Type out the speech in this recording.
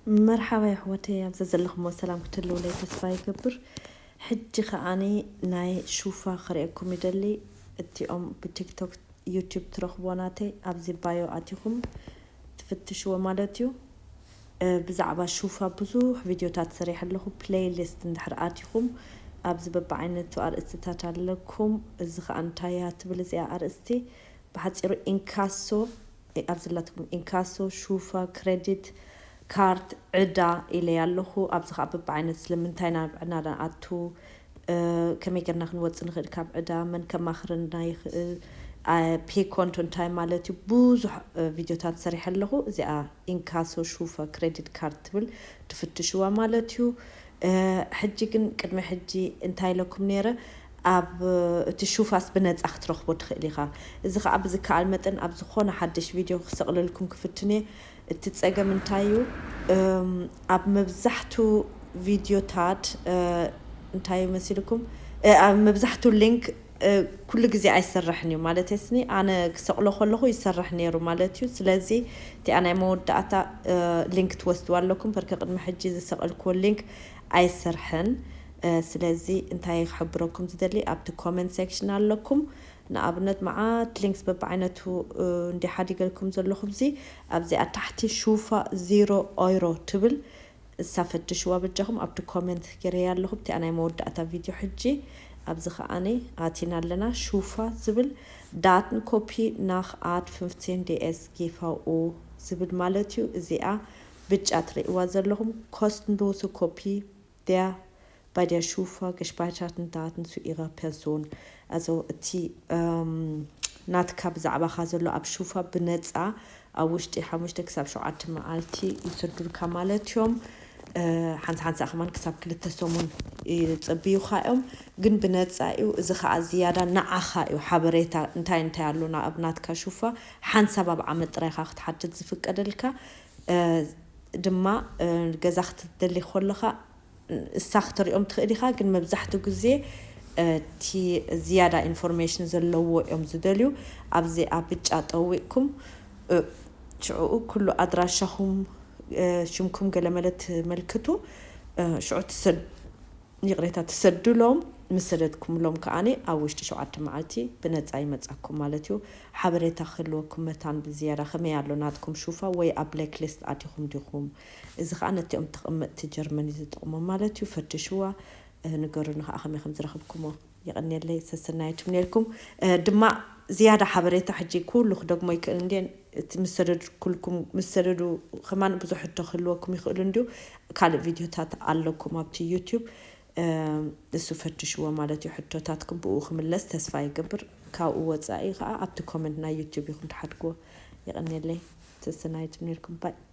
መርሓባ ኣሕዋተይ፣ ኣብዛ ዘለኹሞ ሰላም ክትህልውለይ ተስፋ ይገብር። ሕጂ ከዓኒ ናይ ሹፋ ክርእየኩም ይደሊ። እቲኦም ብቲክቶክ ዩቲዩብ ትረኽብዎ ናተይ ኣብዚ ባዮ ኣቲኹም ትፍትሽዎ ማለት እዩ። ብዛዕባ ሹፋ ብዙሕ ቪድዮታት ሰሪሐ ኣለኹ። ፕሌይሊስት እንድሕር ኣቲኹም ኣብዚ በብዓይነቱ ኣርእስትታት ኣለኩም። እዚ ከዓ እንታይ እያ ትብል እዚኣ ኣርእስቲ? ብሓፂሩ ኢንካሶ፣ ኣብዚ ላትኩም ኢንካሶ፣ ሹፋ፣ ክሬዲት ካርድ፣ ዕዳ ኢለ ኣለኹ። ኣብዚ ከዓ በብዓይነት ስለምንታይ ናብ ዕዳ ንኣቱ፣ ከመይ ገርና ክንወፅ ንኽእል ካብ ዕዳ፣ መን ከማኽረና ይኽእል፣ ፔኮንቶ እንታይ ማለት እዩ፣ ብዙሕ ቪድዮታት ሰሪሐ ኣለኹ። እዚኣ ኢንካሶ ሹፋ ክሬዲት ካርድ ትብል ትፍትሽዋ ማለት እዩ። ሕጂ ግን ቅድሚ ሕጂ እንታይ ኢለኩም ነይረ? ኣብ እቲ ሹፋስ ብነፃ ክትረኽቦ ትኽእል ኢኻ። እዚ ከዓ ብዝከኣል መጠን ኣብ ዝኾነ ሓድሽ ቪድዮ ክሰቕለልኩም ክፍትን እየ። እቲ ፀገም እንታይ እዩ? ኣብ መብዛሕቱ ቪድዮታት እንታይ እዩ መሲልኩም? ኣብ መብዛሕቱ ሊንክ ኩሉ ግዜ ኣይሰርሕን እዩ ማለት ስኒ ኣነ ክሰቕሎ ከለኹ ይሰርሕ ነይሩ ማለት እዩ። ስለዚ እቲኣ ናይ መወዳእታ ሊንክ ትወስድዋ ኣለኩም። በርከ ቅድሚ ሕጂ ዝሰቐልክዎ ሊንክ ኣይሰርሕን። ስለዚ እንታይ ክሕብረኩም ዝደሊ ኣብቲ ኮመንት ሴክሽን ኣለኩም። ንኣብነት መዓት ሊንክስ በብዓይነቱ እንዲ ሓዲገልኩም ዘለኹ እዚ ኣብዚኣ ታሕቲ ሹፋ ዚሮ ኦይሮ ትብል እሳ ፈትሽዋ በጃኹም ኣብቲ ኮመንት ገይረያ ኣለኹ። እቲኣ ናይ መወዳእታ ቪድዮ ሕጂ ኣብዚ ከዓኒ ኣቲና ኣለና። ሹፋ ዝብል ዳትን ኮፒ ናኽ ኣድ ፍንፍቴን ዴኤስ ጌፋኡ ዝብል ማለት እዩ። እዚኣ ብጫ ትርእይዋ ዘለኹም ኮስትንዶሱ ኮፒ ዲያ ባዲያ ሹፋ ገሽባይታትን ዳትን ሱ ኢራ ፐርሶን። ኣዞ እቲ ናትካ ብዛዕባኻ ዘሎ ኣብ ሹፋ ብነፃ ኣብ ውሽጢ ሓሙሽተ ክሳብ ሸውዓተ መዓልቲ ይሰዱልካ ማለት እዮም። ሓንሳ ሓንሳ ከማን ክሳብ ክልተ ሰሙን ይፅብዩኻ እዮም። ግን ብነፃ እዩ። እዚ ከዓ ዝያዳ ንዓኻ እዩ ሓበሬታ እንታይ እንታይ ኣሎ ኣብ ናትካ ሹፋ ሓንሳብ ኣብ ዓመት ጥራይኻ ክትሓትት ዝፍቀደልካ። ድማ ገዛ ክትደሊ ከለኻ እሳ ክትሪኦም ትኽእል ኢኻ። ግን መብዛሕትኡ ግዜ እቲ ዝያዳ ኢንፎርሜሽን ዘለዎ እዮም ዝደልዩ። ኣብዚ ኣብ ብጫ ጠዊቕኩም ሽዕኡ ኩሉ ኣድራሻኹም ሽምኩም ገለመለ ትመልክቱ። ሽዑ ትሰድ ይቕሬታ ትሰድሎም። ምስ ሰደድኩምሎም ከዓኒ ኣብ ውሽጢ ሸውዓተ መዓልቲ ብነፃ ይመፃኩም ማለት እዩ። ሓበሬታ ክህልወኩም መታን ብዝያዳ ከመይ ኣሎ ናትኩም ሹፋ ወይ ኣብ ብላክ ሊስት ኣቲኹም ዲኹም? እዚ ከዓ ነቲኦም ተቐመጥቲ ጀርመን እዩ ዝጠቕሞም ማለት እዩ። ፈትሽዋ፣ ንገሩኒ ከዓ ከመይ ከም ዝረኽብኩሞ። የቐንየለይ፣ ሰሰናዩ ትምኔልኩም። ድማ ዝያዳ ሓበሬታ ሕጂ ኩሉ ክደግሞ ይክእል እንዴ? እቲ ምስ ሰደድኩልኩም ምስ ሰደዱ ከማን ብዙሕ ሕቶ ክህልወኩም ይኽእሉ እንድዩ። ካልእ ቪድዮታት ኣለኩም ኣብቲ ዩቲዩብ። እሱ ፈትሽዎ ማለት እዩ። ሕቶታትኩም ብኡ ክምለስ ተስፋ ይገብር። ካብኡ ወፃኢ ከዓ ኣብቲ ኮመንት ናይ ዩቲዩብ ይኹም ትሓድግዎ። የቐንየለይ፣ ሰሰናዩ ትምኔልኩም። ባይ።